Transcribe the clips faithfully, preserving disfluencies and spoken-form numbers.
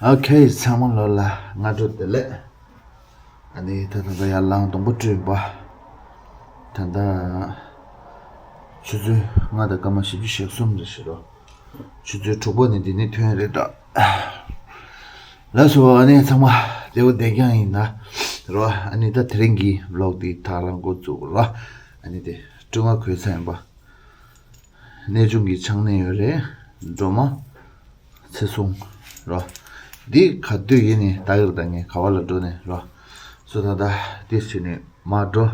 ཨོ་ཁེ། ཚང་མ་ལོ་ལ་སྔ་དྲོ་བདེ་ལེགས། ཨ་ནི་ད་ད་ད་ཡར་ལངས་སྡོང་པོ་བཀྲུས་པ། ད་ད་ཆུ་ཚོད་ལྔ་དང་སྐར་མ་བཞི་བཅུ་ཞེ་གསུམ་རེད་ཤག་རོ། ཆུ་ཚོད་དྲུག་པ་ནས་འདི་ནས་ཐོན་རེད་ད། ལགས་སོ། ཨ་ནི་ཚང་མ་བདེ་པོ་བདེ་རྐྱང་ཡིན་ན་རོ། ཨ་ནི་ད་དེ་རིང་གི་ཝི་ལོག་འདི་ད་རང་འགོ་བཙུགས་རོ། ཨ་ནི་དེ་སྤྲིན་ནག་གོས་ཚ་ཡིན་པ། གནས་ཆུང་གི་ཆང་ནས་ཡོད་རེད། སྒྲོལ་མ། ཚེ་སྲུང་། རོ། འདི་ག་དུས་ཡིན་ནི་ད་གིར་ད་ངས་ག་བ་ལ་འགྲོ་ནས་རོ། སོ་ད་ད་ཏིས་བྱས་ནས་མ་འགྲོ།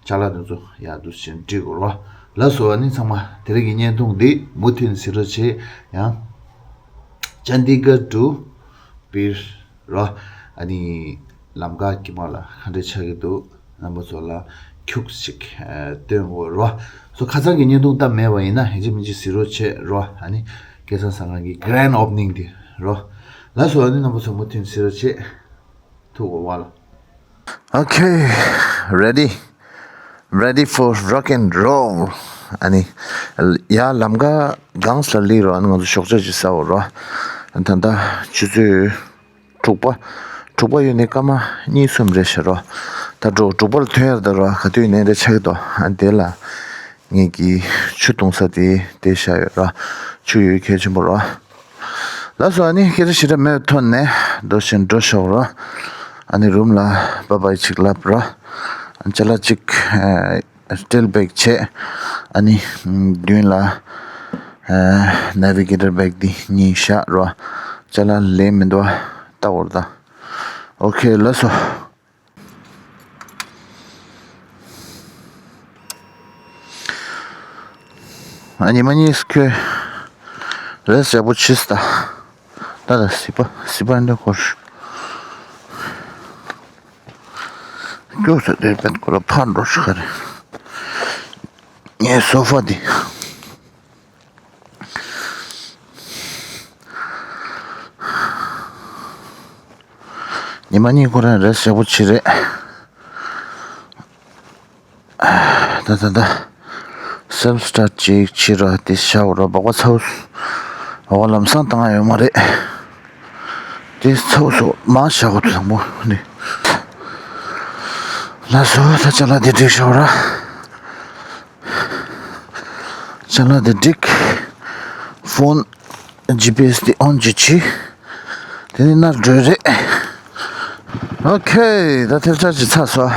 ཅ་ལག་དེ་ཚོ་ཡག་འདུག་ཅིག་འགྲིག་དགོས་རོ། ལགས་སོ། ཨ་ནི་ཚང་མ་དེ་རིང་གི་བརྙན་ཐུང་འདི་མུ་མཐུད་གཟིགས་རོགས་བྱེད། ཡང་ཅན་དི་གར་དུ་པིར་རོ། ཨ་ནི་ལམ་ཁ་དཀྱིལ་མ་ལ་ག་འདྲ་ཆགས་ཀྱི་འདུག་རྣམ་པ་ཚོ་ལ་ཁྱུག་ཅིག་ཨ་སྟོན་དགོས་རོ། སོ་ཁ་སང་གི་བརྙན་ཐུང་སྟབས་མེད་པ་ཡིན་ན་ཡིན་གཅིག་མིན་གཅིག་གཟིགས་རོགས་བྱེད་རོ། ཨ་ནི་སྐལ་བཟང་ཟངས་དཀར་གྱི་གྷ་རན་ཌི་ཨོ་པ་ནིང་འདི་རོ། ལགས་སོ། ཨ་ནི་རྣམ་པ་ཚོ་མུ་མཐུད་གཟིགས་རོགས་བྱེད། ཐུགས་དགོངས་བ་ལ། Okay, ready, ready for rock and roll. ཨ་ནི་ཡར་ལམ་ཁ་སྒང་ལ་སླེབས་རོ། ཨ་ནི་ང་ཚོ་ཞོགས་ཇ་ཅིག་ཟ་འོ་རོ། ད་ལྟ་ཆུ་ཚོད་དྲུག་པ། དྲུག་པ་ཡོད་ནི་སྐར་མ་གཉིས་གསུམ་རེད་ཤག་རོ། ད་འགྲོ་དྲུག་པ་ལ་ཐོན་ཡར་ད་རོ། ག་དུས་ནས་འདྲ་ཆགས་ཀྱི་འདུག་ཨ་དེ་ལ་ངེད་ཀྱི་ཆུ་བཏུང་ས་དེ་དེ་བཞག་ཡོད་རོ། ཆུ་ཡོད་གལ་ཆེན་པོ་རོ། ལགས་སོ། ཨ་ནི་སྐད་ཆ་ཞེ་དྲག་མེད་ཐོག་ནས་འགྲོ་བཞིན་འགྲོ་ཤོག་རོ། ཨ་ནི་རུམ་ལ་བྷའི་བྷའི་ཅིག་ལབ་རོ། ཅ་ལག་ཅིག་ཨ་སྤྲེལ་བེག་བྱས། ཨ་ནི་མདུན་ལ་ཨ་ནེ་བི་གེ་ཊར་བེག་འདི་གཉིས་བཞག་རོ། ཅ་ལག་ལེན་མི་འདུག་ཨ། ལྟ་འོར་ད། ཨོ་ཁེ། ལགས་སོ། ཨ་ཉི་མ་གཉིས་ཁྱོད་རེས་ཡག་པོ་བྱས་ད། ད་ད་སི་པ་སི་པ་འདི་ཁོར་སྐྱོ་ས་དེ་བེད་ཁོ་ལ་ཕར་འགྲོ་ཤག་རེད། ངའི་སོ་ཕ་འདི། ཉི་མ་གཉིས་ཁོ་རང་རེས་ཡག་པོ་བྱས་རེད། ད་ད་ད། སེལ་ཕི་སི་ཊར་ཊི་ཅིག་བྱེད་ར་དེ་བཞག་ར་སྦག་སྦག་ཚ་བོ། འོ་ལམ་སང་བཏང་ཡ་ཡོད་མ་རེད། དེ་ཚ་བོ་སོ་མ་བཞག་གོ་དུ་དང་པོ་ནི། ལགས་སོ། ད་ཅ་ལག་དེ་བསྒྲིགས་བཞག་ར། ཅ་ལག་དེ་བསྒྲིགས། ཕོན། ཇི་པི་ཨེ་སི་དེ་ཨོན་ཅིག་བྱས། དེ་ནས་ནར་འགྲོ་རེད། ཨོ་ཁེ། ད་ཐེབས་ཆག་ཅིག་ཚར་སོང་།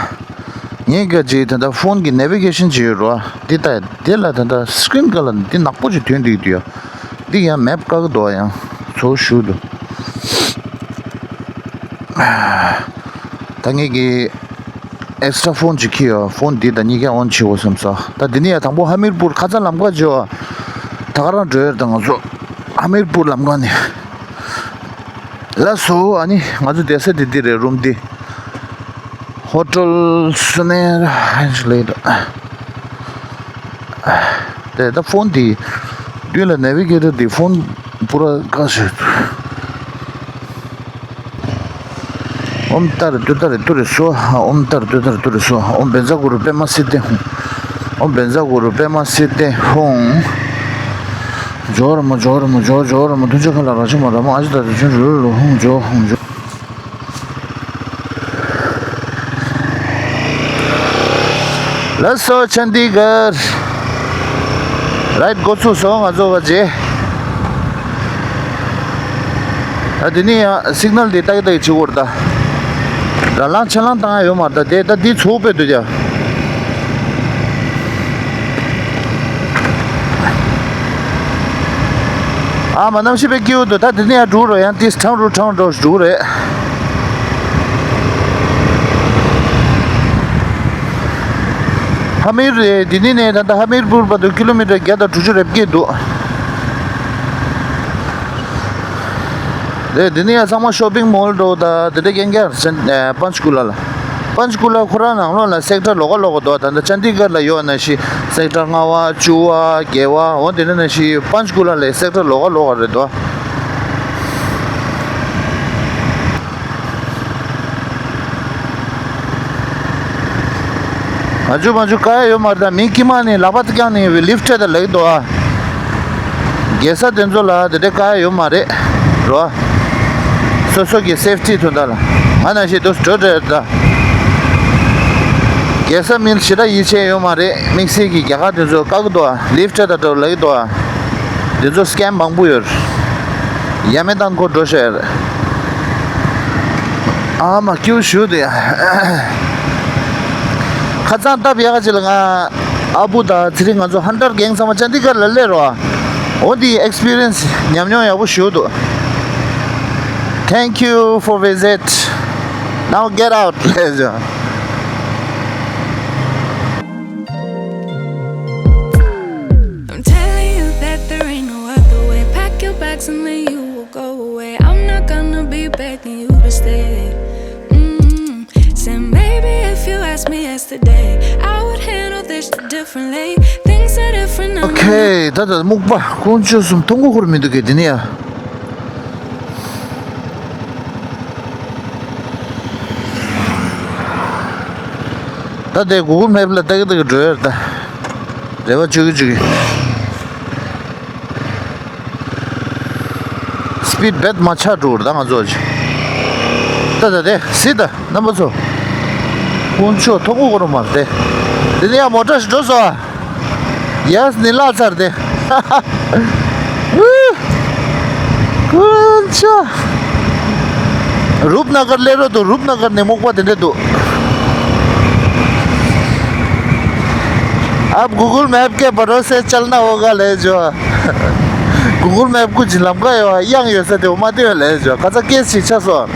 ངས་ག་ཅིག་ད་ལྟ་ཕོན་གྱི་ནེ་བི་གེ་ཤན་ཅིག་ཡོད་རོ། འདི་ལྟ་འདི་ལ་ད་ལྟ་སི་ཀི་རིན་སྒང་ལ་འདི་ནག་པོ་ཅིག་ཐོན་འདུག་འདུག་ཡ། འདི་ཡང་མེབ་བཀག་གི་འདུག་ཡང་ཚོ་ཞུ་འདུག་ད་ངས་ཀྱི་ཨེག་སི་ཊྲ་ཕོན་ཅིག་ཁྱེར་ཡོད། ཕོན་འདི་དང་གཉིས་ཀ་ཨོན་བྱེད་དགོས་བསམ་སོང་། ད་འདི་ནས་ཡང་དང་པོ་ཧ་མིར་པུར་ཁ་ཚ་ལམ་ཁ་འཇོག་ད་ག་རང་འགྲོ་ཡོད་ད་ང་ཚོ་ཧ་མིར་པུར་ལམ་ཁ་ནས། ལགས་སོ། ཨ་ནི་ང་ཚོ་བསྡད་ས་འདི་འདི་རེད། རུམ་འདི། ཧོ་ཊེལ་སུ་ནེ་ར་ཧན་ཞིག་ལས་འདུག་དེ་ད་ཕོན་འདི་མདུན་ལ་ནེ་བི་གེ་ཊར་འདི་ཕོན་པུ་ར་བཀག་བཞག་འདུག་ཨོཾ་ཏཱ་རེ་ཏུཏྟཱ་རེ་ཏུ་རེ་སྭཱ་ཧཱ། ཨོཾ་ཏཱ་རེ་ཏུཏྟཱ་རེ་ཏུ་རེ་སྭཱ་ཧཱ། ཨོཾ་བཛྲ་གུ་རུ་པདྨ་སིདྡྷི་ཧཱུྃ། ཨོཾ་བཛྲ་གུ་རུ་པདྨ་སིདྡྷི་ཧཱུྃ། ཇོ་ར་མ་ཇོ་ར་མ་ཇོ་ཇོ་ར་མ། ཐུན་ཆ་ཁ་ལ་ར་ཆ་མ་ར་མ། ཨ་ཇི་ད་ད་ཆུན་རུ་རུ་ཧཱུྃ་ཇོ་ཧཱུྃ་ཇོ། ལགས་སོ། ཆན་དི་གར་རའིཌ་འགོ་ཚུགས་སོང་། ང་ཚོ་བ་རྗེས། ཨ་དེ་ནི་ཡང་སིག་ནལ་དེ་ཏག་ཏག་བྱེད་དགོས་རེད་ད། ར་ལང་ཆ་ལང་བཏང་ཡ་ཡོད་མ་རེད་ད། དེ་ད་འདི་ཚུགས་པས་འདུག་ཀྱ། ཨ་མ་གནམ་གཤིས་དཔེ་སྐྱིད་པོ་འདུག་ད་དེ་ནས་ཡར་འགྲོ་རོགས། ཡང་ཏིས་ཁྲང་རུ་ཁྲང་འགྲོ་འགྲོ་རེད། ཧ་མིར་རེད། དེ་ནས་ནས་ད་ལྟ་ཧ་མིར་པུར་བར་དུ་ཀི་ལོ་མི་ཊར་བརྒྱ་དང་དྲུག་ཅུ་རེ་བརྒྱད་འདུག་རེད། དེ་ནས་ཡང་ཚང་མ་ཤོ་པིང་མོལ་འགྲོ་ད། དེ་འདྲ་རྐྱང་རྐྱང་རེད། ཨ་པན་ཆ་ཀུ་ལ་ལ། པན་ཆ་ཀུ་ལ་ཁོ་རང་ནང་ལོགས་ལ་སེག་ཊར་ལོགས་ཀ་ལོགས་ཀ་འདུག་ད་ལྟ་ཅན་དི་གར་ལ་ཡོད་ན་ཤི་སེག་ཊར་ལྔ་པ་བཅུ་པ་བརྒྱད་པ་འོ་དེ་འདྲ་ན་ཤི་པན་ཆ་ཀུ་ལ་ལའི་སེག་ཊར་ལོགས་ཀ་ལོགས་ཀ་རེད་འདུག་ང་ཚོ་ང་ཚོ་བཀག་ཡ་ཡོད་མ་རེད། ད་མི་དཀྱིལ་མ་ནས་ལག་པ་བརྐྱངས་ནས་ལིཕ་ཊི་རེད་ད་ལབ་ཀྱི་འདུག་ཨ། རྒྱལ་ས་དེ་ཚོ་ལ་དེ་འདྲ་བཀག་ཡ་ཡོད་མ་རེད་རོ། སོ་སོ་གི་སེབ་ཊི་དོན་དག་ལ། ང་ནང་བཞིན་དུ་འགྲོ་འགྲོ་ད། རྒྱལ་ས་མིན་ཞེ་དྲག་ཡིད་ཆེས་ཡོད་མ་རེད། དམིགས་བསལ་གྱི་རྒྱ་གར་དེ་ཚོ་བཀག་གི་འདུག་ཨ། ལིཕ་ཊི་དང་འགྲོ་ལབ་ཀྱི་འདུག་ཨ། དེ་ཚོ་སི་ཀེམ་མང་པོ་ཡོད། ཡ་མེད་དང་ཁོ་འགྲོ་ཤེར། ཨ་མ་སྐྱིད་ཞུ་དེ། ཁ་སང་སྟབས་ཡག་ཅིག་ལ་ང་ཨ་བུ་དང་ཚེ་རིང་ང་ཚོ་ཧན་ཊར་གེང་ཚང་མ་ཅན་དི་གར་ལ་སླེབས་རོགས། འོ་འདི་ཨེག་སི་པི་རི་ཡན་སི་ཉམས་མྱོང་ཡག་པོ་ཞུ་འདུག Thank you for visit. Now get out. ལབ་བྱུང་། I'm telling you that there ain't no other way. Pack your bags and then you will go away. I'm not gonna be begging you to stay. Mm. Said maybe if you asked me yesterday, I would handle this shit differently. Things are different now. Okay, ད་ད་སྨུག་པ་དཀོན་མཆོག་གསུམ་མཐོང་གི་ཁུར་མི་འདུག་གི་དེ་ནི་ཡ། ད་དེ་གུ་གུལ་མེབ་ལ་ལྟ་གི་ལྟ་གི་འགྲོ་ཡ་རེད་ད། རེ་བ་བཅོལ་གི་བཅོལ་གི། སི་པིཌ་རྦད་མ་ཆག་འགྲོ་རེད་ད་ང་ཚོ་ཅིག་ད་ད་དེ་སི་ད་རྣམ་པ་ཚོ། དཀོན་མཆོག་མཐོང་གི་ཁུར་མ་རེད་དེ། དེ་ནི་ཡ་མོ་ཊ་ཞིག་འགྲོ་སོང་ཨ། ཡས་ནི་ལ་ཚར་ཏེ། དཀོན་མཆོག་རུབ་ན་གར་སླེབས་རོགས་འདུག་རུབ་ན་གར་ནས་སྨུག་པ་དེ་འདྲ་འདུག आप Google map के भरोसे चलना होगा ལབ་བྱུང་། གུ་གུལ་མེབ་ཀྱི་ལམ་ཁ་ཡོད་གཡང་ཡོད་ས་དེ་འོ་མ་དེ་ཡོད་ལབ་བྱུང་། ཁ་ཚ་སྐད་ཅིག་ཆགས་སོང་།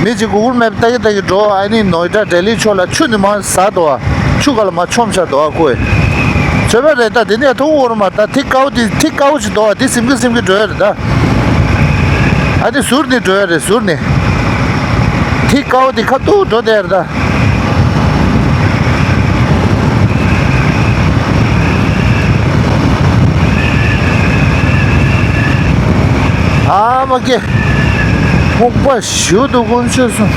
མི་གཅིག་གུ་གུལ་མེབ་ལྟ་གི་ལྟ་གི་འགྲོ། ཨ་ནི་ནོ་ཡེ་ཌ་ལྡི་ལི་ཕྱོགས་ལ་ཆུ་ནི་མར་ཟག་འདུག་ཨ། ཆུ་ཁ་ལ་མར་མཆོངས་ཤག་འདུག་ཨ་ཁོས། བྱོས་པ་རེད་ད། དེ་ནས་ཐུག་འོར་མ་ད་ཐིག་དཀར་པོ་དེ་ཐིག་དཀར་པོ་ཅིག་འདུག་ཨ། དེ་ཟིམ་གི་ཟིམ་གི་འགྲོ་ཡ་རེད་ད། ཨ་དེ་ཟུར་ནས་འགྲོ་ཡ་རེད་ཟུར་ནས། ཐིག་དཀར་པོ་དེ་ཁ་ཐུག་འགྲོ་བསྡད་ཡ་རེད་ད། ཨ་མ་ཀེ། སྨུག་པ་ཞུ་འདུག་དཀོན་མཆོག་གསུམ།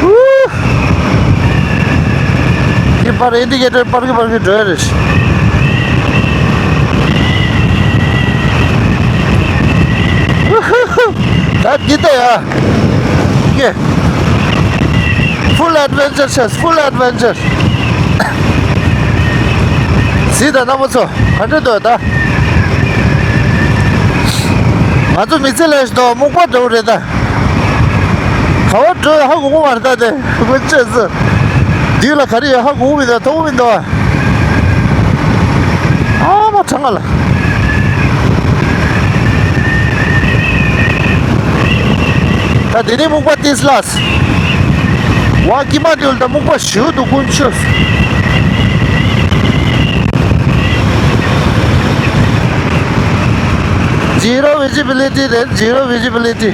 ཨུ། འདི་པར་ཨིན་ཌི་ཀེ་ཊར་པར་གི་པར་གི་འགྲོ་ཡ་རེད། ད་འདི་ལྟ་ཡ། ཀེ། Full adventure ཤེས། Full adventure། གཟིགས་དང་རྣམ་པ་ཚོ་ག་འདྲ་འདུག་ད། ང་ཚོ་མི་ཚེ་ལས་ཤིག་འདུག་སྨུག་པ་འདྲ་བོ་རེད་ད། ག་བ་འགྲོ་ཧ་གོ་གོ་མ་རེད་ད་དེ། དཀོན་མཆོག་གསུམ། འདི་ལ་ག་རེ་ཡོད་ཧ་གོ་གོ་མི་འདུག་མཐོང་གོ་མི་འདུག་ཨ་མ་གྲང་ང་ལ། ད་དེ་ནས་སྨུག་པ་ཏིས་ལ། ཝ་ཀི་མ་ཏིའུལ་ད་སྨུག་པ་ཞུ་འདུག་དཀོན་མཆོག Zero visibility རེད། Zero visibility།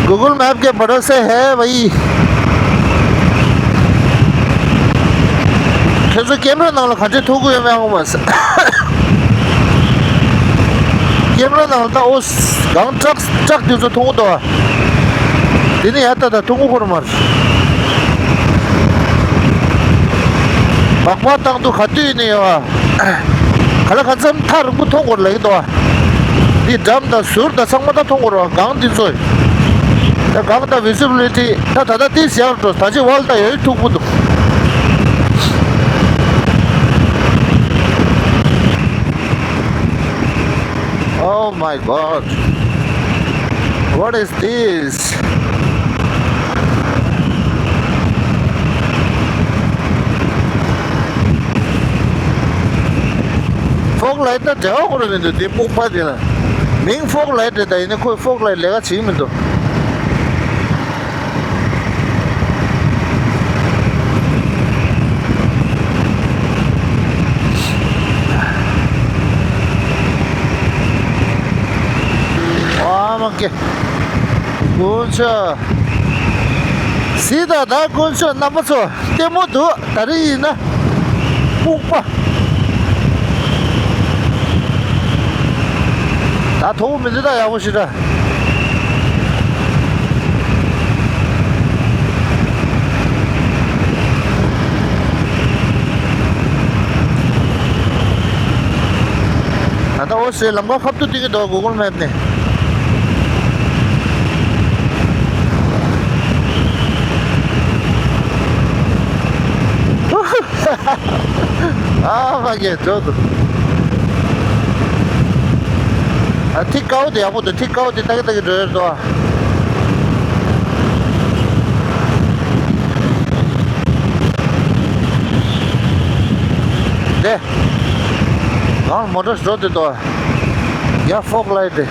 Google map के भरोसे है भाई। ཁྱེད་ཚོ་ཀེམ་ར་ནང་ལ་ག་འདྲས་ཐུག་གི་ཡོད་མེད་ཧ་གོ་མ་སོང་། ཀེམ་ར་ནང་ལ་ད་ཨོ་སྒང་ཊག་ཊག་དེ་ཚོ་མཐོང་གི་འདུག་བ། དེ་ནས་ཡར་ལྟ་ད་མཐོང་གི་ཁོ་ར་མ་རེད། སྦག་སྦག་བཏང་དུས་ག་དུས་ནས་ཡོད་བ། ག་ལ་ག་ཚམ་ཐག་རིང་པོ་མཐོང་གི་རེད་ལབ་ཀྱི་འདུག་བ། འདི་འགྲམ་དང་ཟུར་དང་ཚང་མ་ད་མཐོང་གི་རེད་བ་སྒང་འདི་ཚོ། ད་སྒང་དང་ཝི་སི་བི་ལི་ཊི་ད་ད་ལྟ་ཏིས་ཡག་འགྲོ། ད་ཅི་ཝལ་ད་ཡོད་མཐུག་པོ་འདུག Oh my God. What is this? ཕོག་ལའིཊ་ད་འབྲེལ་བ་ཁོ་རང་མི་འདུག་འདི་སྨུག་པ་འདི་ལ། མིང་ཕོག་ལའིཊ་རེད་ད། ཡིན་ནའི་ཁོས་ཕོག་ལའིཊ་ལས་ཀ་བྱེད་ཀྱི་མི་འདུག་ཨ་མ་ཀེ། དཀོན་མཆོག་གཟིགས་དང་ད་དཀོན་མཆོག་རྣམ་པ་ཚོ་ལྟད་མོ་འདུག་ད་རེས་ཡིན་ན། ཨུག་པ། ད་ཐོག་མི་འདི་ད་ཡག་པོ་ཞིག་ར། ད་ལྟ་འོ་ཟེར་ལམ་ཁ་ཁ་ཐུག་སྟེར་གྱི་འདུག Google Map ནས། ཨ་མ་གེ་འགྲོ་འདུག་ཨ་ཐིག་དཀར་པོ་དེ་ཡག་པོ་འདུག་ཐིག་དཀར་པོ་དེ་ཏག་ཏག་འགྲོ་ཡོད་འདུག་དེ། ང་མོ་ཊ་འགྲོ་འདུག་ཡ་ཧྥོག་ལའིཊ་དེ།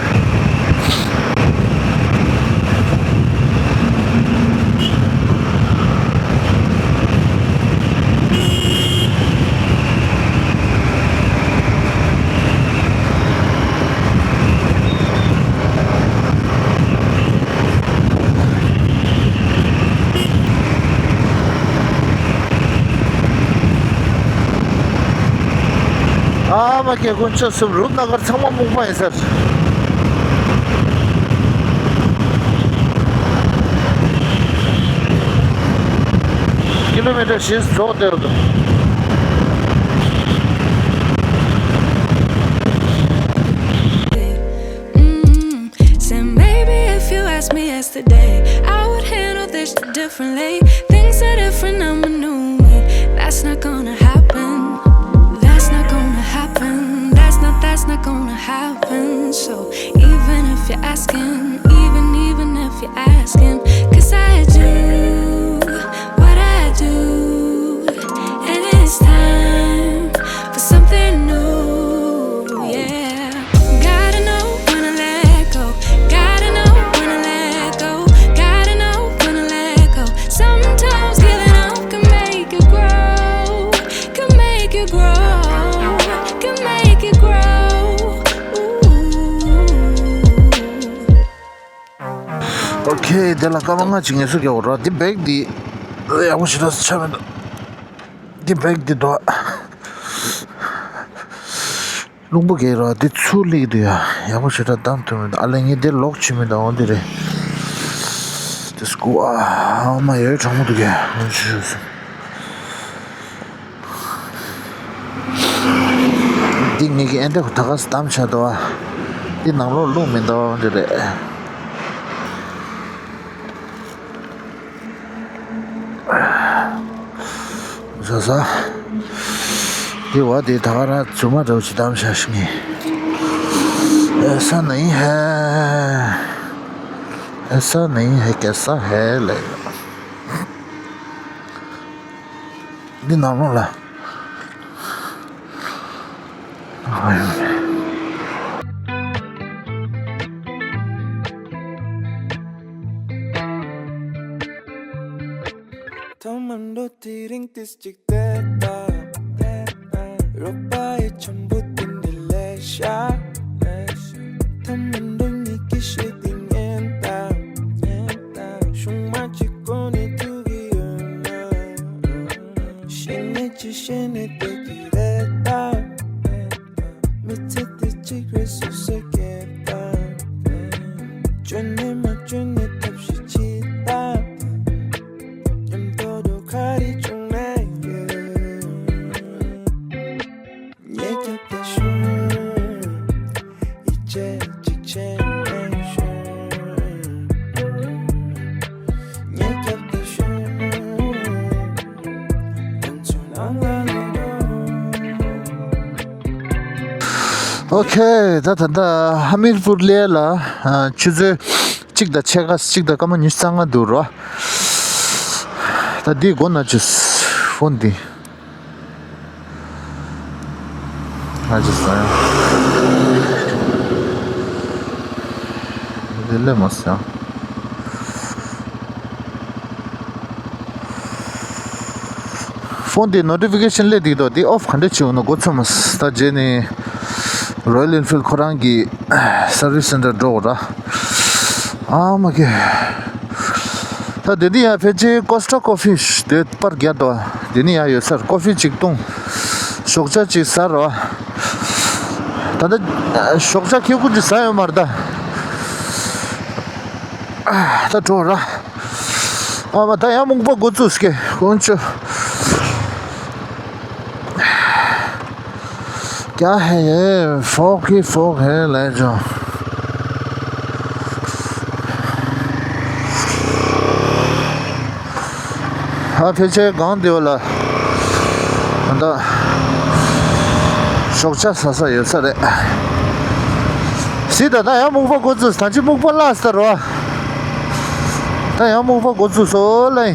ཨ་མ་གེ་དཀོན་མཆོག་གསུམ། རུ་ནག་གར་ཚང་མ་སྨུག་པ་ཡིན་ས་རེད། ཀི་ལོ་མི་ཊར་བཞི་རྫོགས་བསྡད་འདུག Mm, said maybe if you asked me yesterday, I would handle this shit differently. Things are different, I'm a new me. That's not gonna happen. That's not gonna happen. That's not, that's not gonna happen. So even if you're asking, even, even if you're asking, 'cause I do what I do, and it's time for something new, yeah. Gotta know when to let go. Gotta know when to let go. Gotta know when to let go. Sometimes giving up can make you grow. Can make you grow. Can make you grow. Ooh. Okay, དེ་ལ་སྐར་མ་ལྔ་ཅིག་ངལ་གསོ་རྒྱག་དགོས་རེད། འདི་བེག་འདི་ཡག་པོ་ཞེ་དྲག་ཆགས་མི་འདུག་འདི་བེག་འདི་འདུག་རླུང་བུ་རྒྱག་ར་འདི་ཚུར་སླེབས་འདུག་ཡ། ཡག་པོ་ཞེ་དྲག་བསྡམས་ཐུབ་མི་འདུག་ཨ་ལས་ངས་འདི་ལོག་བྱེད་མི་འདུག་འོ་འདི་རེད། དེ་སྐུ་ཨ་མ་ཡོད་གྲང་མོ་འདུག་ཡ། འོ་ཞུ་ཞུ། འདི་ངེད་ཀྱི་ཨེ་འདྲ་ཁོ་ད་ག་སེ་བསྡམས་བཞག་འདུག་ཨ། འདི་ནང་ལོགས་རླུང་མི་འདུག་འདི་རེད། བཟོ་ས། འདི་བ་འདི་ད་ག་རང་རྫུན་མ་འདྲ་བོ་ཅིག་བསྡམས་བཞག་ཤི་ངེས། ऐसा नहीं है, ऐसा नहीं है, कैसा है ལབ། འདི་ནང་ལོགས་ལ། ཐ་མ་འགྲོ་དེ་རིང་ཏིས་གཅིག་བསྡད་པ། རོགས་པ་ཡི་འཆམ་པོ་དེ་འདྲ་ལས་ཤ། ཐ་མ་འགྲོ་གཉིས་ཀྱི་ཤེས་དེ་ཉན་དང་། ཤུང་མ་གཅིག་གོ་ནས་ཐུག་གི་ཡོད་ན། ཤེས་ནས་ཅི་ཤེས་ནས་བསྡད་ཀྱི་རེད་ད། མི་ཚེ་འདི་གཅིག་རེད་སུ་ཟེར་གྱི་ད། བཅོས་ནས་མ་བཅོས་ནས་ཐབས་ཤེས་བྱེད་ད། མཉམ་དུ་འགྲོ་ག་རེ་བྱུང་ན་ཡོད། ཉེ་རྒྱབ་ལ་ཤོག་ཡིད་ཆེས་གཅིག་བྱས་ནས་ཤོག་ཉེ་རྒྱབ་ལ་ཤོག་ང་ཚོ་ནང་ལ་ལོག་ཨོ་ཁེ། ད་ད་ལྟ་ཧ་མིར་པུར་ལེ་ལ་ཨ་ཆུ་ཚོད་གཅིག་དང་ཕྱེད་ཀ་གཅིག་དང་སྐར་མ་ཉི་ཤུ་རྩ་ལྔ་འདུག་རོ། ད་འདི་སྒོ་ན་ཆུ་ཧྥོན་འདི། ང་ཅི་ཟ་ཡང་། འདི་ལས་མ་ཟ་ཡང་། ཧྥོན་འདི་ནོ་ཊི་ཕི་ཀེ་ཤན་སླེབས་འདུག་འདི་ཨོཕ་ག་འདྲ་བྱེད་འོ་ན་འགོ་ཚུགས་མ་སོང་། ད་རྗེས་ནས་རོ་ཡལ་ཨིན་ཕིལ་ཁོ་རང་གི་སར་བིས་སེན་ཊར་འགྲོ་དགོས་ར། ཨ་མ་ཀེ། ད་དེ་ནས་ཡང་ཕལ་ཆེར་ཀོ་སི་ཊ་ཀོ་ཕི་དེ་པར་རྒྱག་འདུག་དེ་ནས་ཡང་ཡོད་སར་ཀོ་ཕི་གཅིག་བཏུང་། ཞོགས་ཇ་ཅིག་ཟ་རོ། ད་ལྟ་ཞོགས་ཇ་ཁེ་ཁུ་ཅིག་ཟ་ཡོད་མ་རེད་ད། ད་འགྲོ་ར། ཨ་མ་ད་ཡང་སྨུག་པ་འགོ་བཙུགས་ཀྱི་དཀོན་མཆོག क्या है ये? फॉग ही फॉग है, ले जाओ। ཨ་ཕལ་ཆེར་སྒང་དེ་བ་ལ་ད་ཞོགས་ཇ་ཟ་ས་ཡོད་ས་རེད། སི་ད་ད་ཡང་སྨུག་པ་འགོ་བཙུགས། ད་ཅི་སྨུག་པ་བརླག་ས་རོ། ད་ཡང་སྨུག་པ་འགོ་བཙུགས་སོ་ལེ།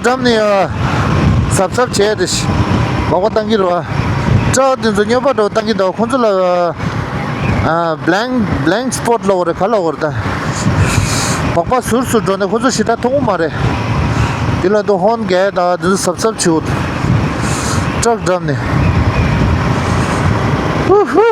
འགྲམ་ནས་གཟབ་གཟབ་བྱས་ཏེ་ལོག་པ་བཏང་གི་རེད་བ། ཊ་རག་དེ་ཚོ་སྨྱོན་པ་འདྲ་བོ་བཏང་གི་འདུག་ཁོང་ཚོ་ལ་ཨ་blank blank spot ལབ་དགོས་རེད། ག་ལབ་དགོས་རེད་ད། སྦག་སྦག་ཟུར་ཟུར་འགྲོ་ནས་ཁོ་ཚོ་ཞེ་དྲག་མཐོང་གི་མ་རེད། དེ་ལ་དུ་ཧོན་རྒྱག་དང་དེ་ཚོ་གཟབ་གཟབ་བྱེད་དགོས། ཊ་རག་འགྲམ་ནས། ཧུ་ཧུ།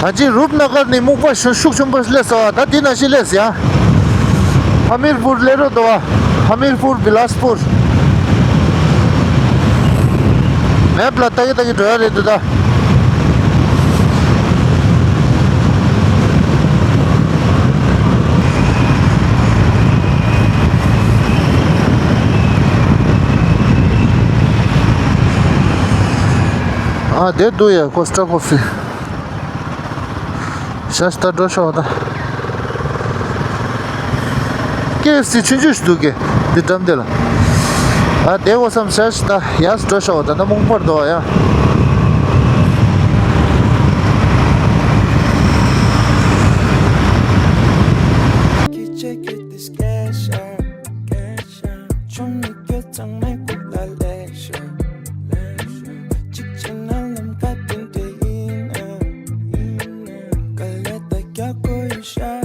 ད་ཅི་རུབ་ན་གར་ནས་སྨུག་པ་ཤུགས་ཤུགས་ཆེན་པོ་སླེབས་སོང་བ། ད་འདི་ནང་བཞིན་སླེབས་ཡ། ཧ་མིར་པུར་སླེབས་རོགས་འདུག་བ། ཧ་མིར་པུར་བི་ལཱས་པུར། མེབ་ལ་ལྟ་གི་ལྟ་གི་འགྲོ་ཡ་རེད་འདུག་ད། ཨ་དེ་འདུག་ཡ། ཀོ་སི་ཊ་ཀོ་ཕི། ཤ་སྟག་འགྲོ་ཤོག་ད། ཀེ་ཨེཕ་སི་ཆུང་ཆུང་ཞིག་འདུག་གི་འདི་འགྲམ་དེ་ལ། ཨ་བསྡད་དགོས་བསམ། ཤ་སྟག་ཡར་འགྲོ་ཤོག་ད། ད་རྨོངས་པར་འདུག་ཡ། ཆུང་མའི་སྐད་གཙང་མའི་སྐུག་ལ་ལེགས་ཤོག་ཅིག་བྱས་ན་ལམ་ཁ་དེ་འདྲ་ཡིན་ན། དཀའ་ལས་ད་རྒྱག་དགོས་ཤག་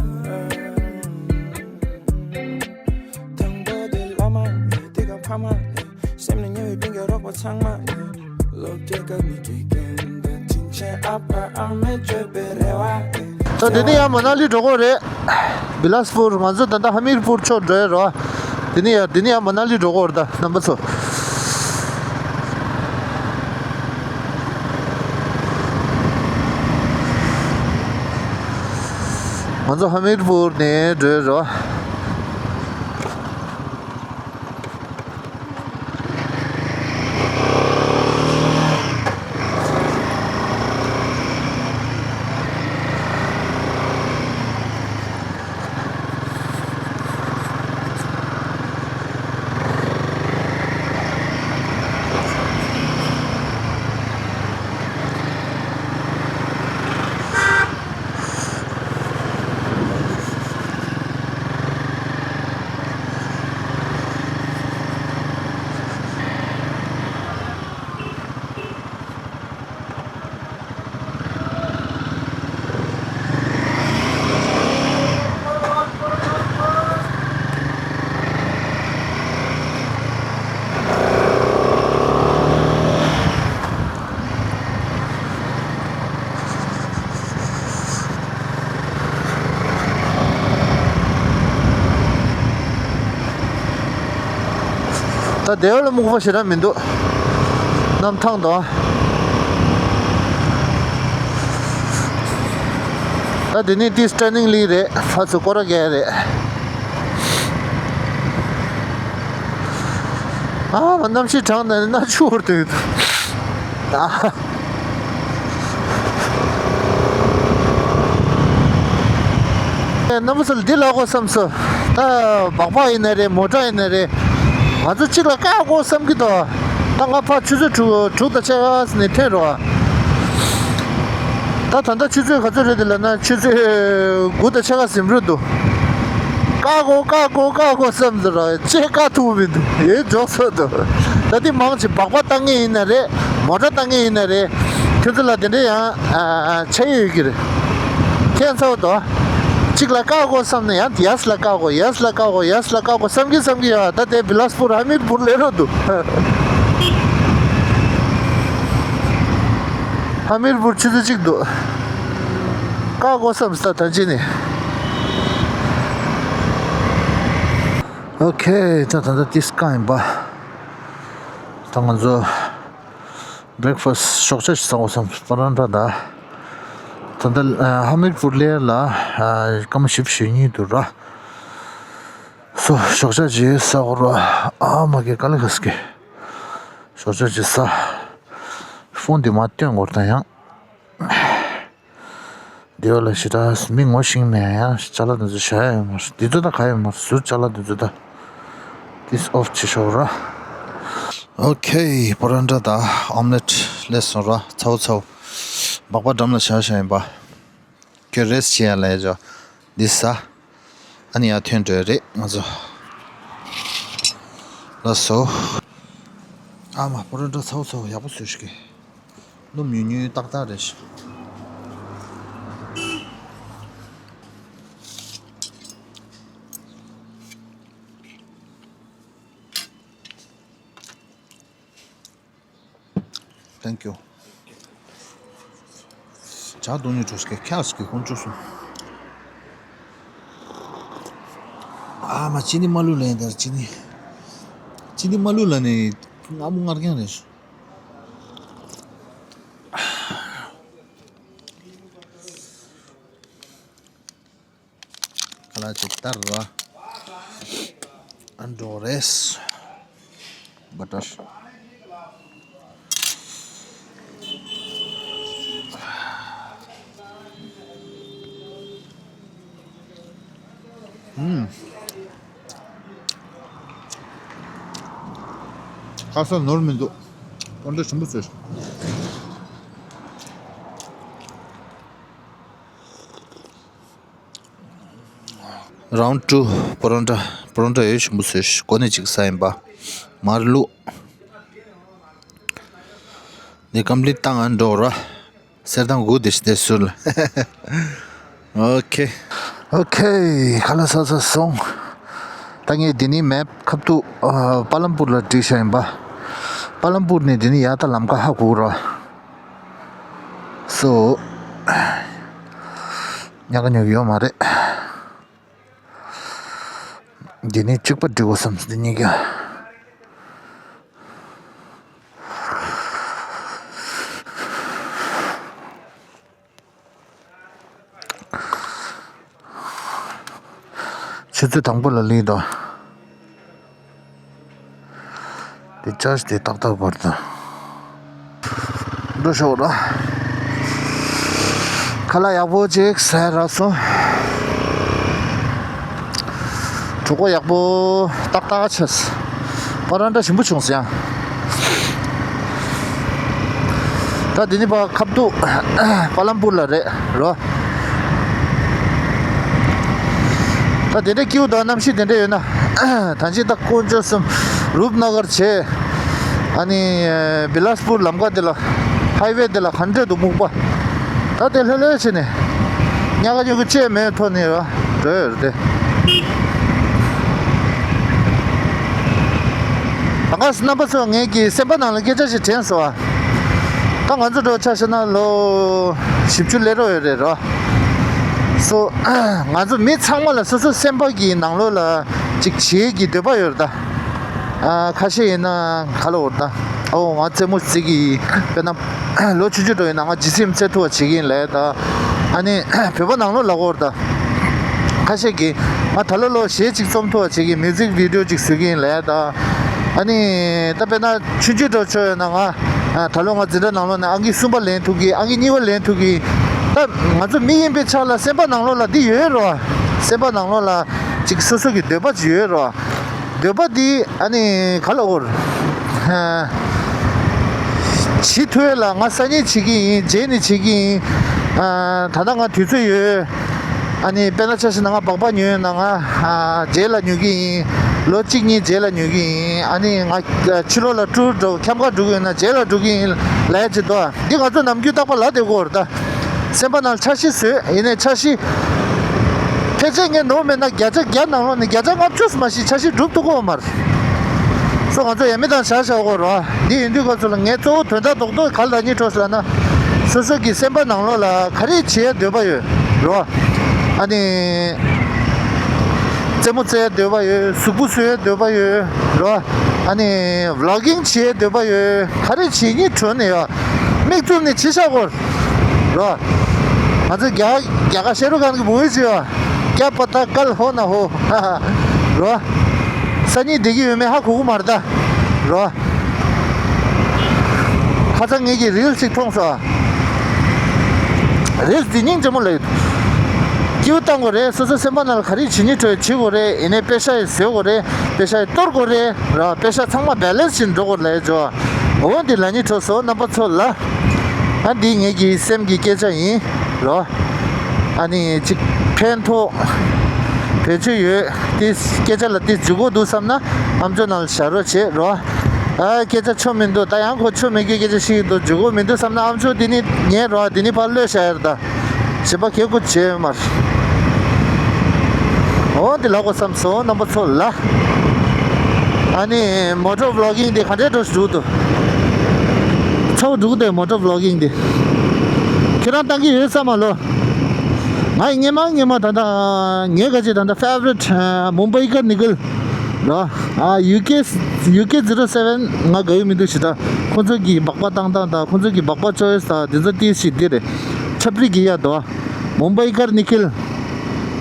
དང་པོ་དེ་བླ་མ་ཡིན། དེ་ག་ཕ་མ་ཡིན། སེམས་ནས་ཉེ་བའི་སྤུན་ཀྱག་རོགས་པ་ཚང་མ་ཡིན། སློབ་གྲྭའི་སྐབས་ནས་དགེ་རྒན་དང་དྲིན་ཆེན་ཨ་ཕ་ཨ་མས་བཅོས་པའི་རེ་བ་ཡིན། ད་དེ་ནས་ཡང་མ་ན་ལི་འགྲོ་དགོས་རེད། བི་ལཱས་པུར། ང་ཚོ་ད་ལྟ་ཧ་མིར་པུར་ཕྱོགས་འགྲོ་ཡ་རོ། དེ་ནས་ཡང་དེ་ནས་ཡང་མ་ན་ལི་འགྲོ་དགོས་རེད་ད་རྣམ་པ་ཚོ། ང་ཚོ་ཧ་མིར་པུར་ནས་འགྲོ་ཡ་རོ། ད་དེ་བ་ལ་སྨུག་པ་ཞེ་དྲག་མི་འདུག་གནམ་ཐང་དང་། ད་དེ་ནས་ཏིས་ཊར་ནིང་ལི་རེད། ཕར་ཚུར་སྐོར་ར་རྒྱག་རེད། ཨ་མ་གནམ་གཤིས་གྲང་ན་ནི་ན་ཆུ་བོར་དུ་ཡོད་དོ། ཨ། རྣམ་པ་ཚོ་ལ་འདི་ལབ་དགོས་བསམ་སོང་། ད་སྦག་སྦག་ཡིན་ན་རེད། མོ་ཊ་ཡིན་ན་རེད། ང་ཚོ་གཅིག་ལ་བཀག་དགོས་བསམ་གྱི་འདུག་ད་ང་ཕར་ཆུ་ཚོད་དྲུག་དྲུག་དང་ཕྱེད་ཀ་ནས་ཐོན་རོགས། ད་ད་ལྟ་ཆུ་ཚོད་ག་ཚོད་རེད་འདི་ལབ་ན། ཆུ་ཚོད་དགུ་དང་ཕྱེད་ཀ་ཟིན་འགྲོ་འདུག་བཀག་དགོས་བཀག་དགོས་བཀག་དགོས་བསམ་ཚོད་ར་ཅེས་བཀག་ཐུབ་མི་འདུག་ཡེ་འཇོག་སོང་འདུག་ད་འདི་མང་ཆེ་སྦག་སྦག་བཏང་མཁན་ཡིན་ན་རེད། མོ་ཊ་བཏང་མཁན་ཡིན་ན་རེད། ཁྱོད་ཚོ་ལ་དེ་འདྲ་ཡང་ཨ་ཨ་ཆ་ཡོད་ཀྱི་རེད། ཁྱད་མཚར་པོ་འདུག་གཅིག་ལ་བཀག་དགོས་བསམ་ན་ཡང་ཡས་ལ་བཀག་དགོས། ཡས་ལ་བཀག་དགོས། ཡས་ལ་བཀག་དགོས་བསམ་གྱི་བསམ་གྱི་ཡོད། ད་དེ་བི་ལ་སི་པུར་ཧ་མིར་པུར་སླེབས་རོགས་འདུག་ཧ་མིར་པུར་ཆུ་ཚོད་གཅིག་འདུག་བཀག་དགོས་བསམ་ས་ད་ཅི་ནས། ཨོ་ཁེ། ད་ད་ད་ཏིས་ཀ་ཡིན་པ། ད་ང་ཚོ་བྷི་རེག་ཕ་སི་ཞོགས་ཇ་ཞིག་ཟ་དགོས་བསམ། པ་རན་ཊ་ད། ད་ད་ཧ་མིར་པུར་སླེབས་ལ་སྐར་མ་བཞི་བཅུ་ཞེ་གཉིས་འདུག་ར། སོ་ཞོགས་ཇ་ཅིག་ཟ་དགོས་ར། ཨ་མ་གི་དཀའ་ལས་ཁག་སྐྱེ། ཞོགས་ཇ་ཅིག་ཟ། ཕོན་འདི་མར་སྟོན་དགོས་ད་ཡང་། འདི་བ་ལ་ཞེ་དྲག་མི་ངོ་ཤེས་མེད། ཡང་ཅ་ལག་འདི་ཚོ་བཞག་ཡ་ཡོད་མ་རེད། འདི་ཚོ་ད་ག་ཡོད་མ་རེད། ཟུར་ཅ་ལག་འདི་ཚོ་ད། ཏིས་ཨོཕ་བྱེད་ཤོག་ར། ཨོ་ཁེ། པ་རན་ཊ་དང་ཨོམ་ལེཊ་སླེབས་སོང་ར། ཚ་བོ་ཚ་བོ། སྦག་སྦག་འགྲམ་ལ་བཞག་བཞག་ཡིན་པ། ཁྱོད་རེ་སི་ཊི་བྱེད་ཡ་ལ་ཡ་ཅོ། འདི་ཟ། ཨ་ནི་ཡར་ཐོན་འགྲོ་ཡ་རེད་ང་ཚོ། ལགས་སོ། ཨ་མ། པ་རན་ཊ་ཚ་བོ་ཚ་བོ་ཡག་པོ་བཟོས་ཤག་སྣུམ་ཉུང་ཉུང་ཏག་ཏག་རེད་ཤག Thank you. ཇ་འཐུང་ནས་འགྲོ་ཞིག་ཁྱག་ཞིག་གི་ཁོང་བཅུག་སོང་། ཨ་མ། ཅི་ནི་མ་ལུ་ལ་ཡིན་ད། ཅི་ནི། ཅི་ནི་མ་ལུ་ལ་ནི་མངར་མོ་མངར་རྐྱང་རེད། ཁ་ལག་ཅིག་བསྟར་ར། ཨ་འགྲོ་རེས། བ་ཊར། ཨུམ། ཁ་སང་ནོར་མི་འདུག་པོན་ཊ་ཞིམ་པོ་བཟོས། རའུན་ཌི་ཊུ། པོ་རོན་ཊ། པོ་རོན་ཊ་ཡོད་ཞིམ་པོ་བཟོས། གོ་ནས་ཅིག་ཟ་ཡིན་པ། མར་བླུགས། འདི་ཀམ་པི་ལིཊ་བཏང་ཨ་འགྲོ་ར། གསེར་ཐང་དགུ་དེ་ཞིག་དེ་ཟུར་ལ། ཨོ་ཁེ། ཨོ་ཁེ། ཁ་ལག་ཟ་ཟ་སོང་། ད་ངས་འདི་ནི་མེབ་ཁ་ཐུག་ཨ་པ་ལམ་པུར་ལ་བསྒྲིགས་བཞག་ཡིན་པ། པ་ལམ་པུར་ནས་འདི་ནི་ཡར་ད་ལམ་ཁ་ཧ་གོ་ར། སོ། ཉག་ག་ཉོ་གི་ཡོད་མ་རེད། འདི་ནི་གཅིག་པ་འགྲིག་གོ་བསམ། འདི་གཉིས་ཀ། ཆུ་ཚོད་དང་པོ་ལ་སླེབས་དོ། དེ་ཅར་ཇི་དེ་ཏག་ཏག་བར་དང་། འགྲོ་ཤོག་ར། ཁ་ལག་ཡག་པོ་ཅིག་ཟས་རག་སོང་། གྲོད་ཁོག་ཡག་པོ་ཏག་ཏག་ཆགས། པ་རན་ཊ་ཞིམ་པོ་བྱུང་སོང་ཡ། ད་འདི་ནི་ཕར་ཁ་ཐུག་པ་ལམ་པུར་ལ་རེད་རོ། ད་དེ་འདྲ་སྐྱིད་པོ་དང་གནམ་གཤིས་དེ་འདྲ་ཡོད་ན། ད་ཅི་ད་དཀོན་མཆོག་གསུམ། རུབ་ན་གར་བྱས། ཨ་ནི་བི་ལ་སི་པུར་ལམ་ཁ་དེ་ལ། ཧའི་ཝེ་དེ་ལ་ག་འདྲ་འདུག་སྨུག་པ། ད་དེ་ལྷོད་ལྷོད་བྱས་ནས། ཉག་ག་ཉོག་ག་བཅས་མེད་ཐོག་ནས་ར་འགྲོ་ཡོད་རེད་དེ། ད་ག་རྣམ་པ་ཚོ་ངེད་ཀྱི་སེམས་པ་ནང་ལ་སྐད་ཆ་ཞིག་དྲན་སོང་ཨ། ད་ང་ཚོ་འགྲོ་ཆ་བཞག་ན་ལོ་བཞི་བཅུ་སླེབས་རོགས་ཡོད་རེད་རོ། སོ། ང་ཚོ་མི་ཚང་མ་ལ་སོ་སོ་སེམས་པ་གི་ནང་ལོགས་ལ་ཅིག་བྱེད་ཀྱི་འདོད་པ་ཡོད་རེད་ད། ཨ། ཁ་ཤས་ཡིན་ན་ག་ལ་འོར་ད། ཨོ་ང་རྩེད་མོ་རྩེ་གི་ཡིན། དཔེར་ན་ལོ་ཆུང་ཆུང་འགྲོ་ཡིན་ན་ང་ལྗིད་ཚིམ་རྩེ་ཐུབ་པ་བྱེད་ཀྱི་ཡིན་ལབ་ད། ཨ་ནི་བོད་པ་ནང་ལོགས་ལ་འོར་ད། ཁ་ཤས་ཀྱིས་ང་ད་ལོ་ལོ་གཞས་ཅིག་རྩོམ་ཐུབ་པ་བྱེད་ཀྱི་ཡིན། མིའུ་ཛིག་བི་ཌི་ཡོ་ཅིག་བཟོ་གི་ཡིན་ལབ་ད། ཨ་ནི་ད་དཔེར་ན་ཆུང་ཆུང་འགྲོ་ཆོག་ཡོད་ན་ང་ད་ལོ་ང་འཛིན་གྲྭ་ནང་ལོགས་ནས་ཨང་ཀི་གསུམ་པ་ལེན་ཐུབ་ཀྱི། ཨང་ཀི་གཉིས་པ་ལེན་ཐུབ་ཀྱི། ད་ང་ཚོ་མི་ཡིན་པའི་ཆ་ལ་སེམས་པ་ནང་ལོགས་ལ་འདི་ཡོད་རོ། སེམས་པ་ནང་ལོགས་ལ་ཅིག་སོ་སོ་གི་འདོད་པ་ཅིག་ཡོད་རོ། འདོད་པ་འདི་ཨ་ནི་ག་ལ་འོར། བྱེད་ཐུབ་ལ་ང་སང་ཉིན་བྱེད་ཀྱི་ཡིན། རྗེས་ནས་བྱེད་ཀྱི་ཡིན། ད་ལྟ་ང་དུས་ཚོད་ཡོད། ཨ་ནི་དཔེར་ན་ཆ་བཞག་ན་ང་སྦག་སྦག་ཉོས་ཡོད་ན་ང་རྗེས་ལ་ཉོ་གི་ཡིན། ལོ་གཅིག་གཉིས་རྗེས་ལ་ཉོ་གི་ཡིན། ཨ་ནི་ང་ཕྱི་ལོགས་ལ་ཊུར་འགྲོ་ཁྱམས་ཁར་འགྲོ་གི་ཡོད་ན་རྗེས་ལ་འགྲོ་གི་ཡིན་ལབ་ཡ་ཅིག་འདུག་འདི་ང་ཚོ་ནམ་རྒྱུན་རྟག་པར་ལབ་བསྡད་ཀྱི་ཡོད་རེད་ད། སེམས་པ་ནང་འཆར་གཞི་བཟོས་ཡིན་ནའི་འཆར་གཞི་ཕལ་ཆེར་ངས་ནོར་མེད་ན་བརྒྱ་ཆ་བརྒྱ་ནང་ལོགས་ནས་བརྒྱ་ཆ་ལྔ་བཅུ་མ་ཞིག་འཆར་གཞི་འགྲུབ་ཐུབ་ཀྱི་ཡོད་མ་རེད། སོ་ང་ཚོ་ཡ་མི་དང་བྱ་བཞག་གོ་རོ། འདི་ཡིན་དུས་སྐབས་སུ་ལ་ངས་གཙོ་བོ་དོན་དག་རྡོག་རྡོག་ག་ལ་ཉིད་འཕྲོ་ཟེར་ལབ་ན། སོ་སོ་གི་སེམས་པ་ནང་ལོགས་ལ་ག་རེ་བྱེད་ཡ་འདོད་པ་ཡོད་རོ། ཨ་ནི། རྩེད་མོ་རྩེ་ཡ་འདོད་པ་ཡོད། གཟུགས་པོ་བཟོ་ཡ་འདོད་པ་ཡོད་རོ། ཨ་ནི་བི་ལོག་གིང་བྱེད་ཡ་འདོད་པ་ཡོད། ག་རེ་བྱེད་ཉིད་འཕྲོ་ནས་ཡོད། མིག་བཙུམ་ནས་བྱེད་བཞག་གོ་རོ། ང་ཚོ་རྒྱ་རྒྱ་གར་ཤེ་རུ་ཁན་གི་མུ་བི་ཅིག་ཡོད། ཀྱ་པ་ཏ་ཀལ་ཧོ་ན་ཧོ། རོ། སང་ཉིན་བསྡད་ཀྱི་ཡོད་མེད་ཧ་གོ་གི་མ་རེད་ད། རོ། ཁ་སང་ངེད་ཀྱིས་རིལ་ཅིག་མཐོང་སོང་། རིལ་འདི་སྙིང་རྗེ་མོ་ལ་ཡོད། སྐྱིད་པོ་བཏང་དགོས་རེད། སོ་སོ་སེམས་པ་ནང་ལ་ག་རེ་བྱེད་ཉིད་འཕྲོ་བྱེད་དགོས་རེད། ཡིན་ནའི་པེ་ཤ་ཡི་བཟོས་དགོས་རེད། པེ་ཤ་ཡི་གཏོར་དགོས་རེད། ར་པེ་ཤ་ཚང་མ་བེ་ལེན་སི་བྱེད་འགྲོ་དགོས་རེད་ལབ་ཡོད་ཅོ། འོ་འདི་ལ་ཉིད་འཕྲོ་སོང་རྣམ་པ་ཚོ་ལ། ཨ་འདི་ངེད་ཀྱི་སེམས་ཀྱི་སྐད་ཆ་ཡིན། རོ། ཨ་ནི་ཅིག་ཕན་ཐོགས་བེད་སྤྱོད་ཡོད་དེ། སྐད་ཆ་ལ་དེ་འཇུག་གོ་འདུག་བསམ་ན་ཨམ་ཅོག་ནང་ལ་བཞག་རོགས་བྱེད་རོ། ཨ་སྐད་ཆ་ཆོ་མི་འདུག་ད་ཡང་ཁོ་ཆོ་མེད་རྒྱུའི་སྐད་ཆ་ཞིག་འདུག་འཇུག་གོ་མི་འདུག་བསམ་ན་ཨམ་ཅོག་དེ་ནི་ཉན་རོ། དེ་ནི་ཕར་གློད་བཞག་ཡ་རེད་ད། བྱེད་པ་གལ་དགོས་བྱེད་མར། འོ་འདི་ལབ་དགོས་བསམ་སོང་རྣམ་པ་ཚོ་ལ། ཨ་ནི་མོ་ཊོ་བི་ལོག་གིང་འདི་ག་འདྲའི་འགྲོ་འགྲོ་འདུག་ཚ་བོ་འགྲོ་གི་འདུག་མོ་ཊོ་བི་ལོག་གིང་འདི། ཁྱེད་རང་བཏང་གི་ཡོད་ས་མ་ལོ། ང་ཡི་སྔན་མ་སྔན་མ་ད་ལྟ་ངའི་ག་ཅིག་ད་ལྟ་ཕེ་ཝ་རི་ཊི་མུམ་བྷའི་ཀར་ནི་ཀལ་ར། ཨ་ཡུ་ཀེ་ཡུ་ཀེ་ཛི་རོ་སེ་ཝན་ང་དགའ་ཡོད་མི་འདུག་ཞེ་དྲག་ཁོང་ཚོ་གི་སྦག་སྦག་བཏང་སྟངས་དང་ཁོང་ཚོ་གི་སྦག་སྦག་ཅོ་ཡིས་དང་དེ་ཚོ་ཏིས་ཞིག་འདི་རེད། ཆབ་རི་གི་ཡ་དོ། མུམ་བྷའི་ཀར་ནི་ཀལ།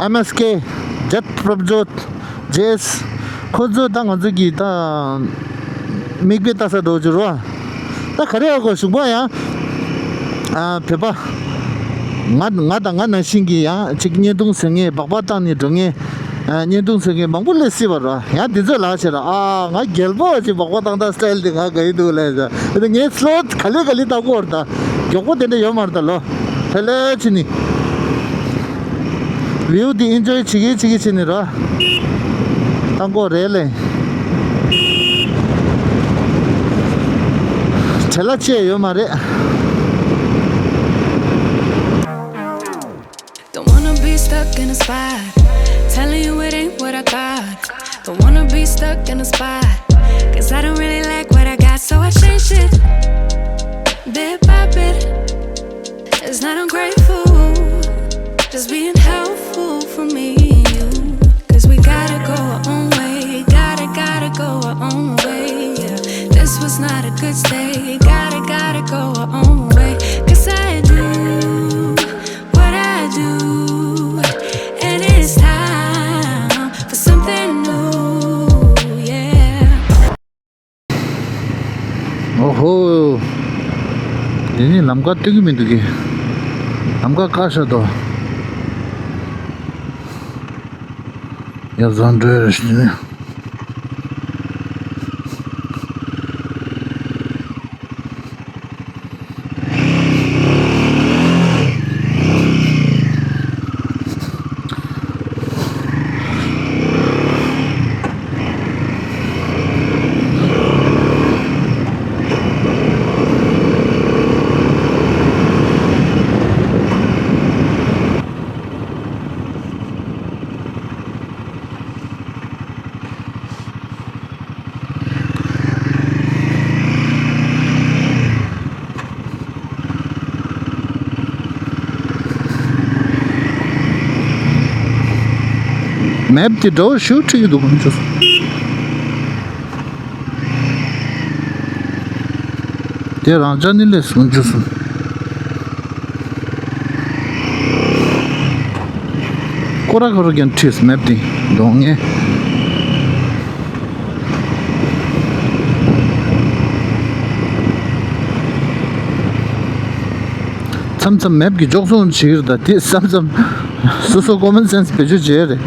ཨེམ་ཨེས་ཀེ། ཇེཊ་པྲོབ་ཇོད། ཇེ་ཨེས། ཁོ་ཚོ་ད་ང་ཚོ་གི་ད་མིག་དཔེ་ལྟ་ས་འགྲོ་རྒྱུ་རོ། ད་ག་རེ་ཡོད་གོ་གཞུག་མ་ཡང་ཨ་བོད་པ་ང་ང་དང་ང་ནང་བཞིན་གྱི་ཡང་ཅིག་བརྙན་ཐུང་བཟོ་མཁན་སྦག་སྦག་བཏང་ནས་འགྲོ་མཁན་ཨ་བརྙན་ཐུང་བཟོ་མཁན་མང་པོ་སླེབས་སྲིད་པ་རོ། ཡང་དེ་ཚོས་ལབ་བྱས་ར། ཨ་ང་རྒྱལ་པོ་ཅིག་སྦག་སྦག་བཏང་སྟངས་སི་ཊལ་དེ་ང་དགའ་ཡི་འདུག་ལབ་ཟེར། དེ་ངས་སི་ལོ་ག་ལེ་ག་ལེ་བཏང་གོ་ར། ད་མགྱོགས་པོ་དེ་འདྲ་ཡོད་མ་རེད་ད་ལོ། ལྷོད་ལྷོད་བྱས་ནས། བིའུ་འདི་ཨིན་ཇོའི་བྱེད་ཀྱི་བྱེད་ཀྱི་བྱས་ནས་ར། བཏང་གོ་རེད་ལེ། བྲེལ་བ་ཆེ་ཡོད་མ་རེད། Don't wanna be stuck in a spot. Telling you it ain't what I thought. Don't wanna be stuck in a spot. Cause I don't really like what I got, so I change it bit by bit. It's not ungrateful, just being helpful for me and you. Cause we gotta go our own way, gotta, gotta go our own way, yeah. This was not a good stay, gotta, gotta go our own way. Cause I do what I do, and it's time for something new, yeah. ཨོ་ཧོ། དེ་ནི་ལམ་ཁ་སྟོན་གྱི་མི་འདུག་གི། ལམ་ཁ་བཀག་བཞག་འདུག་ཡར་བཟང་འགྲོ་ཡ་རེད་ཞུ་ནི། མེབ་དེ་འདྲ་བོ་ཞིག་ཁྲིད་ཀྱི་འདུག་གོ་མི་ཚོ། དེ་རང་ཅག་ནི་ལས་སུ་འཇུ་སོང་། ཀོ་ར་ཀོ་ར་རྒྱན་ཁྲིས་མེབ་དེ་གདོང་ངེ། མཚམས་མཚམས་མེབ་ཀྱི་འཇོག་སོང་ཞིག་རེད་ད། དེ་མཚམས་མཚམས། སོ་སོ་ཀོ་མན་སེན་སི་བེད་སྤྱོད་བྱེད་རེད།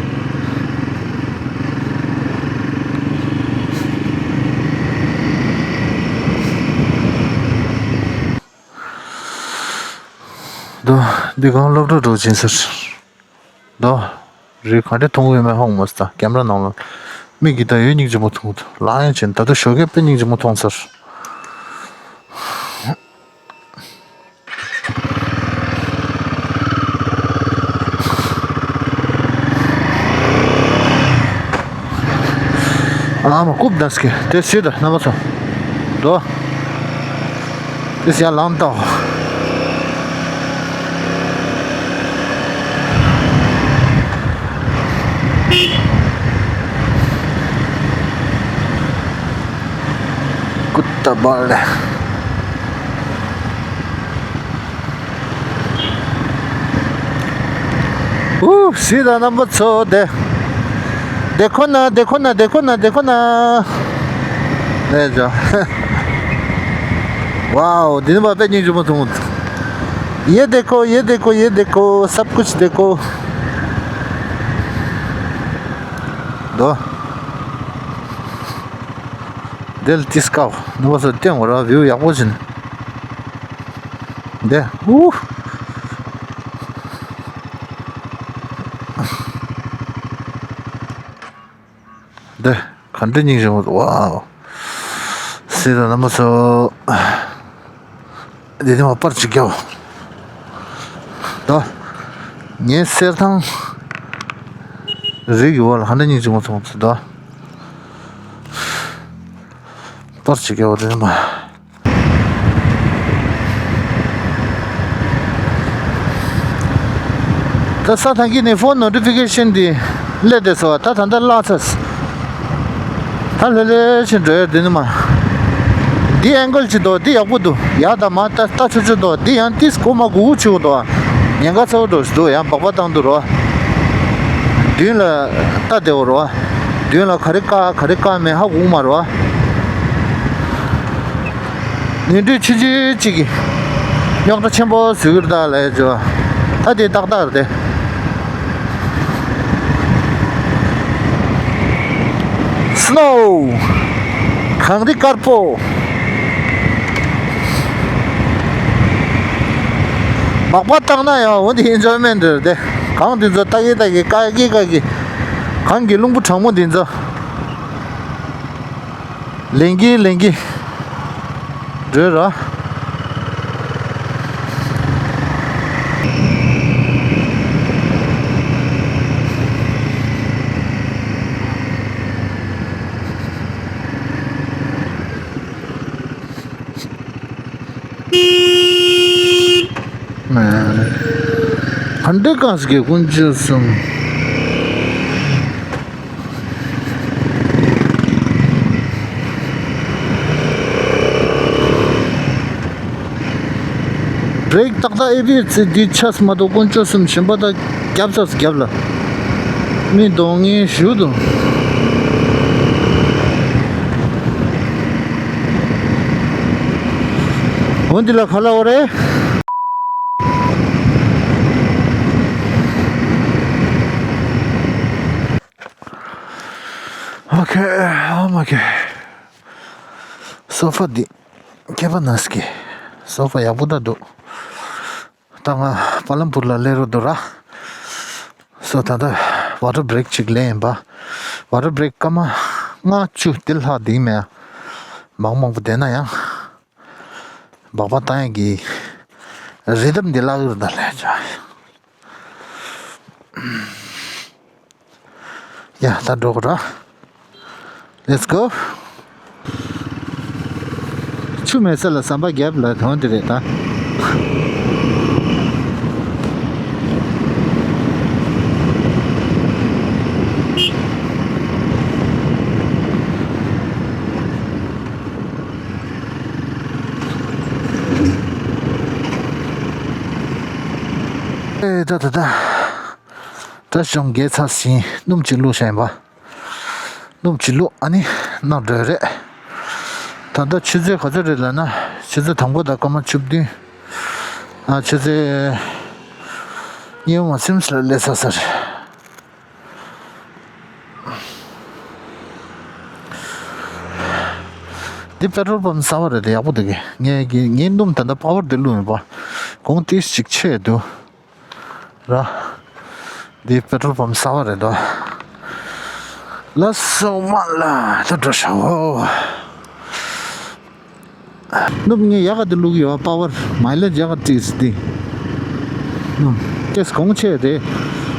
དོ། འདི་གང་སློབ་གྲྭ་འགྲོ་ཕྱིན་ཟེར། དོ། རི་ག་འདྲ་མཐོང་གི་ཡོད་མེད་ཧ་གོ་མ་སོང་། ད་ཀེམ་ར་ནང་ལ་མིག་གིས་ད་ཡོད་སྙིང་རྗེ་མོ་མཐོང་། ལག་ཡང་བྱིན། ད་ལྟ་ཞོགས་ཀས་དཔེ་སྙིང་རྗེ་མོ་མཐོང་ཟེར། ཨ་མ་རྐུབ་ད་སྐེ་དེ་སུས་ད་རྣམ་པ་ཚོ། དོ། དེ་ཡར་ལངས་ཏོ། ཀུ་ཏ་བ་ལེ། ཨུ། སྲིད་དང་རྣམ་པ་ཚོ་དེ། देखो ना, देखो ना, देखो ना, देखो ना। ལས་ཇོ། वाओ, འདི་ནི་བ་དཔེ་སྙིང་རྗེ་མོ་མཐོང་། ये देखो, ये देखो, ये देखो, सब कुछ देखो। དོ། དེ་ལ་ཏིས་ཀའོ། ནུ་བ་སོ་སྟེང་བ་ར་བིའུ་ཡག་པོ་ཕྱིན། དེ། ཨུ། དེ། ག་འདྲ་སྙིང་རྗེ་མོ། ཝའོ། སྲིད་དང་རྣམ་པ་ཚོ། འདི་ནས་མ་པར་ཅིག་རྒྱབ། དོ། ངའི་གསེར་ཐང་། རིག་ཡོད་ལ་ཧ་འདྲ་སྙིང་རྗེ་མོ་མཐོང་ཚུལ་དོ། པར་ཅིག་རྒྱབ་དེ་ནས་མ། ད་ས་ཐང་གི་ནས་ཕོན་ནོ་ཊི་ཕི་ཀེ་ཤན་འདི་སླེབས་བསྡད་སོང་བ། ད་ད་ལྟ་བརླག་ཚར། ད་ལྷོད་ལྷོད་བྱས་འགྲོ་ཡ་འདི་ནི་མ། འདི་ཨེང་གལ་ཅིག་འདུག་འདི་ཡག་པོ་འདུག་ཡར་དང་མར་ལྟ་ལྟ་ཆོག་ཆོག་འདུག་འདི་ཡང་ཏིས་གོ་མ་གུ་གུ་ཆུ་འདུག་ཉེན་ཁ་ཚ་བོ་འགྲོ་ཞིག་འདུག་ཡང་སྦག་སྦག་བཏང་འདུག་རོ། མདུན་ལ་ལྟ་བདེ་བོ་རོ། མདུན་ལ་ག་རེ་བཀག་ག་རེ་བཀག་མེད་ཧ་གོ་མ་རོ། ཉིན་དུས་ཆུང་ཆུང་གཅིག་གིས་རྙོག་དྲ་ཆེན་པོ་བཟོ་གི་རེད་ད་ལབ་ཡ་ཅོ། ད་དེ་ཏག་ཏག་རེད་དེ། སི་ནོ། གངས་རི་དཀར་པོ། སྦག་སྦག་བཏང་ན་ཡང་འོ་འདི་ཨེན་ཇོའི་མེན་ཊི་རེད་དེ། གངས་འདི་ཚོ་ལྟ་གི་ལྟ་གི་དཀར་གི་དཀར་གི། གངས་ཀྱི་རླུང་བུ་གྲང་མོ་འདི་ཚོ། ལེན་གྱི་ལེན་གྱི། འགྲོ་ར། ཧ་འདྲ་གང་ཟིག་གི་དཀོན་མཆོག་གསུམ། བྷི་རེག་ཏག་ཏག་ཨེ་བི་ཚེ་འདི་ཆས་མ་གཏོགས་དཀོན་མཆོག་གསུམ་གཞན་པ་ད་རྒྱབ་ཚར་རྒྱབ་ལ། མི་གདོང་ངན་ཞུ་དང་། འོ་འདི་ལ་ག་ལ་འོ་རེད། ཨོ་ཁེ། ཨོ་མ་ཁེ། སོ་ཕ་འདི་ཁྱད་པར་ན་སྐྱེ། སོ་ཕ་ཡག་པོ་ད་འདུག་ད་ང་པ་ལམ་པུར་ལ་སླེབས་རོགས་འདུག་ར། སོ་ད་ལྟ་ཝ་ཊར་བྷི་རེག་ཅིག་ལེན་ཡིན་པ། ཝ་ཊར་བྷི་རེག་སྐར་མ་ལྔ་བཅུ་དེ་ལྷག་འདིང་མེད་ཨ། མང་མང་པོ་བསྡད་ན་ཡང་། སྦག་སྦག་བཏང་ཡག་གི་རི་དམ་འདི་བརླག་གི་རེད་ད་ལས་ཅག་ཡ་ད་འགྲོ་གི་ར། Let's go. ཆུ་མེད་ས་ལ་ཟམ་པ་རྒྱབ་ལ་དོན་དེ་རེད་ད། ཨེ་ད་ད་ད། ད་གཞུང་རྒྱལ་ཚ་ཟིན་སྣུམ་གྱི་བླུགས་བཞག་ཡིན་པ། སྣུམ་གྱི་བླུགས་ཨ་ནི་ནང་འགྲོ་རེད། ད་ལྟ་ཆུ་ཚོད་ག་ཚོད་རེད་ལབ་ན་ཆུ་ཚོད་དང་པོ་དང་སྐར་མ་བཅུ་བདུན། ཨ་ཆུ་ཚོད་ སྙེ་མ་སིམས་ལ་སླེབས་ས་ས་རེད། འདི་པེ་ཊོལ་པམ་གསར་པ་རེད་དེ། ཡག་པོ་འདུག་གི། ངས་ཀྱི་ངའི་སྣུམ་ད་ལྟ་པ་ཝར་དེ་བླུགས་ཡོད་པ། གོང་ཏིས་ཅིག་ཆད་འདུག་ར། འདི་པེ་ཊོལ་པམ་གསར་པ་རེད་དོ། ལགས་སོ་མ་ལ་ད་འགྲོ་ཤག་འོ། སྣུམ་ངས་ཡག་ག་དེ་བླུགས་ཡོད། པ་ཝར་མའི་ལེཇ་ཡག་ག་ཏིས་དེ། སྣུམ་ཏིས་གོང་ཆེ་རེད།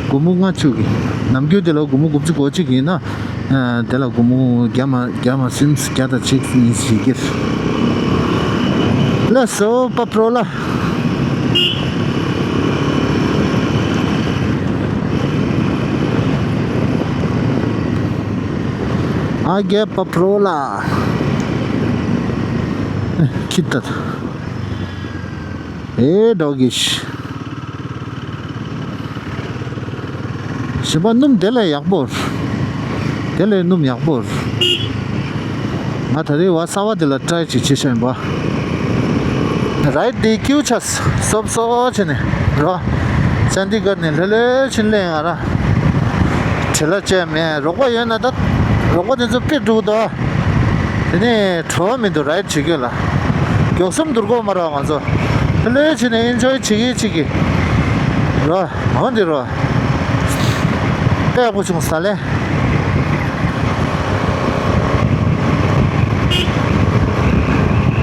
སྒོར་མོ་ལྔ་བཅུ་གི། ནམ་རྒྱུན་དེ་ལ་སྒོར་མོ་དགུ་བཅུ་གོ་གཅིག་ཡིན་ན། ཨ། དེ་ལ་སྒོར་མོ་བརྒྱ་མ་བརྒྱ་མ་སིམས་བརྒྱ་དང་གཅིག་གཉིས་ཞིག་གིར། ལགས་སོ་པ་པྲོ་ལ། ཨ་རྒྱལ་པ་པྲོ་ལ། ཁྱི་ལྟར། ཨེ་འགྲོ་གི་ཤི། གཞན་པ་སྣུམ་དེ་ལས་ཡག་པོ། དེ་ལས་སྣུམ་ཡག་པོ། ང་ད་རེས་བ་གསར་པ་དེ་ལ་ཊ་རའེ་ཅིག་བྱེད་ཤེས་ཡིན་པ། རའིཌ་དེ་ཀིའུ་ཆ་སོབ་སོབ་བྱས་ནས་རོ། ཅན་དི་གྷར་ནས་ལྷོད་ལྷོད་ཕྱིན་ལེ་ང་ར། བྲེལ་བ་ཅན་མེད། རོགས་པ་ཡོད་ན་ད། རོགས་པ་དེ་ཚོ་པིར་འགྲོ་གི་འདུག་དེ་ནས་བྲོ་བ་མི་འདུག་རའིཌ་བྱེད་དགོས་ལ། མགྱོགས་སོམ་འདུར་གོ་མ་ར་ང་ཚོ། ལྷོད་ལྷོད་བྱས་ནས་ཨེན་ཇོའི་བྱེད་ཀྱི་བྱེད་ཀྱི། རོ། འོ་འདི་རོ། དཔེ་ཡག་པོ་བྱུང་ས་ལེ།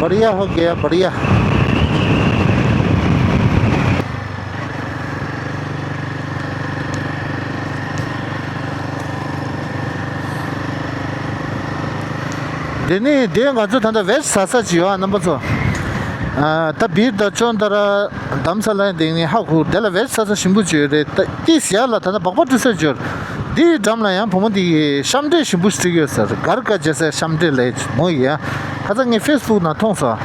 བར་ཡ་ཧོ་གེ་བར་ཡ། དེ་ནས་དེ་ང་ཚོ་ད་ལྟ་བེ་ཇི་ཟ་ས་ཅིག་ཡོད་ཨ་རྣམ་པ་ཚོ། ཨ། ད་བིར་དང་ཅོན་ཏ་ར་དྷ་རམ་ས་ལ་ཡང་དེང་ནས་ཧ་གོ། དེ་ལ་བེ་ཇི་ཟ་ས་ཞིམ་པོ་ཅིག་ཡོད་རེད། ད་ཏིས་ཡར་ལ་ད་ལྟ་སྦག་སྦག་འབྲུ་སྲེག་ཅིག་ཡོད་རེད། དེའི་འགྲམ་ལ་ཡང་བུ་མོ་དེ་གིས་ཤམ་འབྲས་ཞིམ་པོ་ཞིག་སྤྲད་ཀྱི་ཡོད་ཟེར། གར་ཀ་ཇེ་སེ་ཤམ་འབྲས་ལབ་མོ་ཡིན་ཡ། ཁ་སང་ངས་ཕེ་སི་བུག་ནང་མཐོང་སོང་།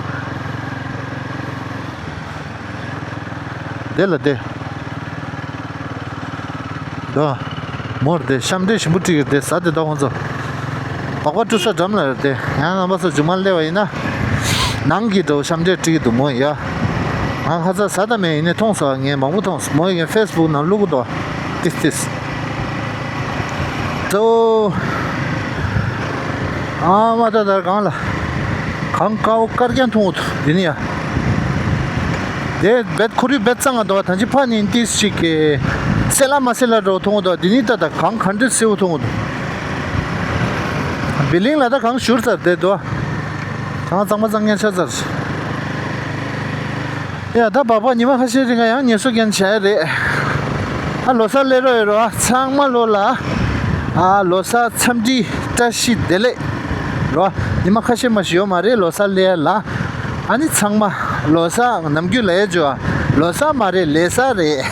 དེ་ལ་དེ། དོ། མོར་དེ་ཤམ་འབྲས་ཞིམ་པོ་སྤྲད་ཀྱི་དེ་ཟ་དེ་དོ་ཁོང་ཚོ། སྦག་སྦག་འབྲུ་སྲེག་འགྲམ་ལ་རེད་དེ། ཡང་རྣམ་པ་ཚོ་མཇུག་མ་སླེབས་པ་ཡིན་ན། ནང་གི་འགྲོ་ཤམ་འབྲས་སྤྲད་ཀྱི་འདུག་མོ་ཡ། ང་ཁ་ཚ་ཟ་ད་མེད་ཡིན་ནས་མཐོང་སོང་། ངས་མང་པོ་མཐོང་སོང་། མོ་ཡིན་ཕེ་སི་བུག་ནང་བླུག་གི་འདུག་ཏིས་ཏིས། ཙོ། ཨ་མ་ད་ད་གང་ལ། གང་དཀར་པོ་དཀར་རྐྱང་མཐོང་གི་འདུག་འདི་ནི་ཡ། དེ་བེད་ཁོ་རི་བེད་གཙང་ང་འདུག་ད་ཅི་ཕ་ནི་ཏིས་ཞིག་གི། སེ་ལ་མ་སེ་ལ་འགྲོ་མཐོང་གི་འདུག་འདི་ནི་ད་ད་གང་ག་འདྲ་སེའུ་མཐོང་གི་འདུག་བི་ལིང་ལ་ད་གང་བཞུར་ཚར་དེ་འདུག་གང་གཙང་མ་གཙང་ངན་ཆགས་ཚར། ཡ་ད་བག་བག་ཉི་མ་ཁ་ཤས་རིང་ང་ཡང་ངལ་གསོ་རྒྱག་བྱས་རེད། ཨ་ལོ་གསར་སླེབས་རོགས་ཡོད་རོགས། ཚང་མ་ལོ་ལ། ཨ་ལོ་གསར་འཚམས་འདྲི་བཀྲ་ཤིས་བདེ་ལེགས། རོ། ཉི་མ་ཁ་ཤས་མ་ཞིག་ཡོད་མ་རེད་ལོ་གསར་སླེབས་ལ། ཨ་ནི་ཚང་མ་ལོ་གསར་ནམ་རྒྱུན་ལ་ཡ་འཇོ། ལོ་གསར་མ་རེད་ལས་གསར་རེད།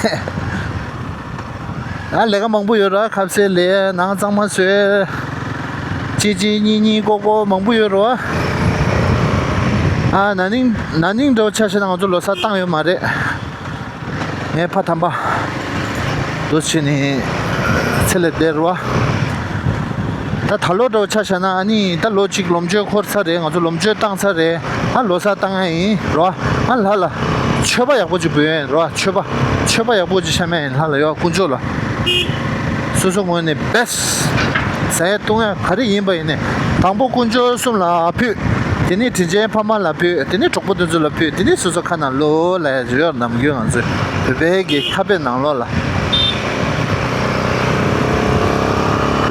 ཨ་ལས་ཀ་མང་པོ་ཡོད་ར། ཁ་ཟས་ལས་ནང་གཙང་མ་བཟོས། གཅིག་གཅིག་གཉིས་གཉིས་ཀོ་ཀོ་མང་པོ་ཡོད་རོ། ཨ་ན་ནིང་ན་ནིང་འདྲ་བོ་ཆ་བཞག་ན་ང་ཚོ་ལོ་གསར་བཏང་ཡོད་མ་རེད། ངའི་ཕ་དམ་པ་འདུ་བྱེད་ནི་ཚེ་ལས་འདས་རོ། ད་ད་ལོ་འདྲ་བོ་ཆ་བཞག་ན་ཨ་ནི་ད་ལོ་གཅིག་ལོ་མཇུག་འཁོར་ཚར་རེད། ང་ཚོ་ལོ་མཇུག་བཏང་ཚར་རེད། ཨ་ལོ་གསར་བཏང་ཡ་ཡིན་རོ། ཨ་ལ་ལ། མཆོད་པ་ཡག་པོ་ཅིག་འབུལ་ཡ་ཡིན་རོ། མཆོད་པ། མཆོད་པ་ཡག་པོ་ཅིག་བཤམས་ཡ་ཡིན་ལ་ལ་ཡོ་དཀོན་མཆོག་ལ། སོ་སོ་ངོས་ནས་བེ་སི། ཟ་ཡ་བཏུང་ཡ་ག་རེ་ཡིན་པ་ཡིན་ནས་དང་པོ་དཀོན་མཆོག་གསུམ་ལ་ཕུལ། དེ་ནས་དྲིན་ཅན་ཕ་མ་ལ་ཕུལ། དེ་ནས་གྲོགས་པོ་དེ་ཚོ་ལ་ཕུལ། དེ་ནས་སོ་སོ་ཁ་ནང་ལོ་ལ་ཡ་ཡོད་ནམ་རྒྱུན་ང་ཚོས་བོད་པའི་གི་ཁ་དཔེ་ནང་ལོགས་ལ།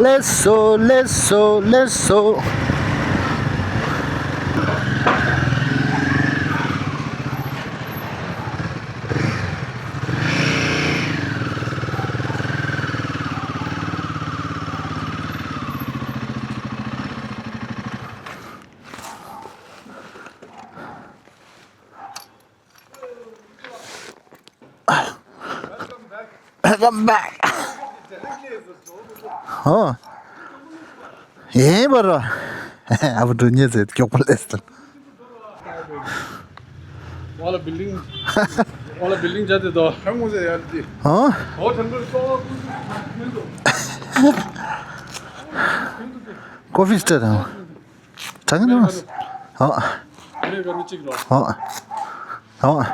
ལེགས་སོ་ལེགས་སོ་ལེགས་སོ། Welcome back. ཨོ། ཡིན་པ་རོ། ཨ་བུ་འགྲོ་ཉེ་ཟེར་མགྱོགས་པོ་ལས་སོང་། ཨོ་ལ་བིལ་ཌིང་། ཨོ་ལ་བིལ་ཌིང་བྱ་དེ་དོ། ཧང་ངོ་ཟེར་ཡ་དེ། ཧང་། ཨོ་ཐང་གོ་ཏོ་ཀུན་ཏུ་ཀུན་ཏུ། ཀོ་ཕི་སི་ཊར་དང་། དྲང་གི་འདུག་ཨོ། ཨོ། ཨོ།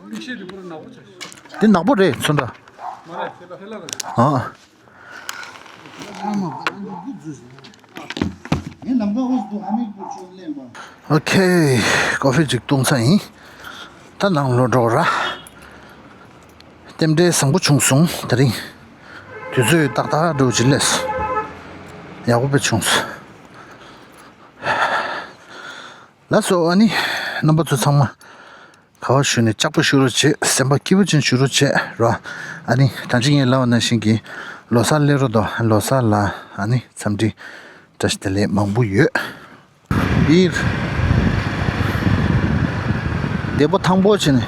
མིག་ཤེལ་དེ་པུ་ར་ནག་པོ་ཆགས། འདི་ནག་པོ་རེད་ཚོན་ཁྲ། ཨ། ཨོ་ཁེ། ཀོ་ཧྥི་ཅིག་བཏུང་ཚར་ཡིན། ད་ནང་ལོག་འགྲོ་ར། རྟེན་འབྲེལ་བཟང་པོ་བྱུང་སོང་དེ་རིང་། དུས་ཚོད་ཏག་ཏག་འགྲོ་ཅི་ལས། ཡག་པོ་དཔེ་བྱུང་སོང་། ལགས་སོ། ཨ་ནི་རྣམ་པ་ཚོ་ཚང་མ་ག་བ་བཞུགས་ནས་ལྕགས་པོ་བཞུགས་རོགས་བྱེད། སེམས་པ་སྐྱིད་པོ་ཅན་བཞུགས་རོགས་བྱེད་རོ། ཨ་ནི་ད་ཅི་ངས་ལབ་པ་ནང་བཞིན་གྱི་ལོ་གསར་སླེབས་རོགས་དོ། ལོ་གསར་ལ་ཨ་ནི་འཚམས་འདྲི་བཀྲ་ཤིས་བདེ་ལེགས་མང་པོ་ཡོད། བིར། བདེ་པོ་ཐང་པོ་བྱས་ནས་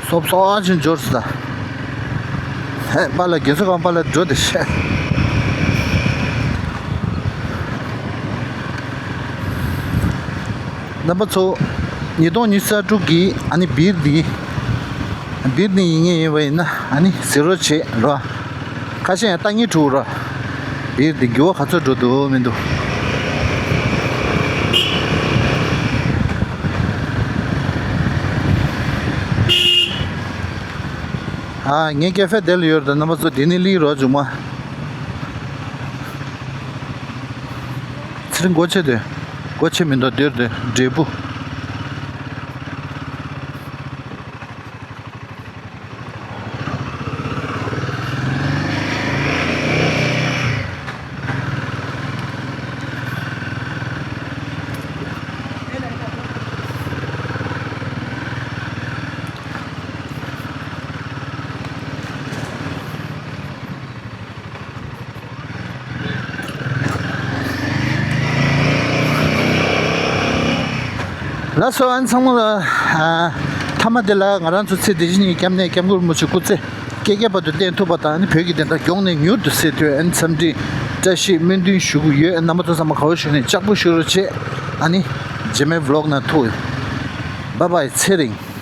སོབ་སོབ་ཅིག་འབྱོར་སོང་ད། ཧེ་པཱ་ལགས་རྒན་གསོ་ཁང་པཱ་ལགས་འགྲོ་བསྡད་ཤག་རྣམ་པ་ཚོ། ཉིས་སྟོང་ཉི་ཤུ་རྩ་དྲུག་གི་ཨ་ནི་བིར་འདི། བིར་འདི་ཡིན་ངེས་ཡིན་པ་ཡིན་ན་ཨ་ནི་གཟིགས་རོགས་བྱེད་རོ། ཁ་ཤས་ཡང་ལྟ་ངན་འགྲོ་རོ། བིར་འདི་འགྱུར་བ་ག་ཚོད་འགྲོ་འདུག་མི་འདུག་ཨ། ངའི་ཀེ་ཧྥེ་དེ་ལ་ཡོད་རེད། རྣམ་པ་ཚོ་དེ་ནས་སླེབས་རོགས་བྱུང་མ། ཚེ་རིང་སྒོ་ཕྱེ་དེ། སྒོ་ཕྱེ་མི་འདུག་འདིར་དེ་འབྲས་བུ། ལགས་སོ། ཨ་ནི་ཚང་མ་ལ། ཨ། མཐའ་མ་དེ་ལ་ང་རང་ཚོ་ཚེ་འདི་ཕྱི་གཉིས་སྐྱབས་གནས་སྐྱབས་མགོན་རིན་པོ་ཆེ་སྐུ་ཚེ་བསྐལ་བརྒྱའི་བར་དུ་བརྟན་ཐུབ་པ་དང་། ཨ་ནི་བོད་ཀྱི་བདེན་མཐའ་མགྱོགས་ནས་མྱུར་དུ་གསལ་ཐུབ། ཨ་ནི་འཚམས་འདྲི་བཀྲ་ཤིས་སྨོན་འདུན་ཞུ་གི་ཡོད། རྣམ་པ་ཚོ་ཚང་མ་ག་བ་བཞུགས་ནས་ལྕགས་པོ་བཞུགས་རོགས་བྱེད། ཨ་ནི་རྗེས་མའི་བི་ལོག་ནང་ཐུག། བཱའི་བཱའི། ཚེ་རིང་།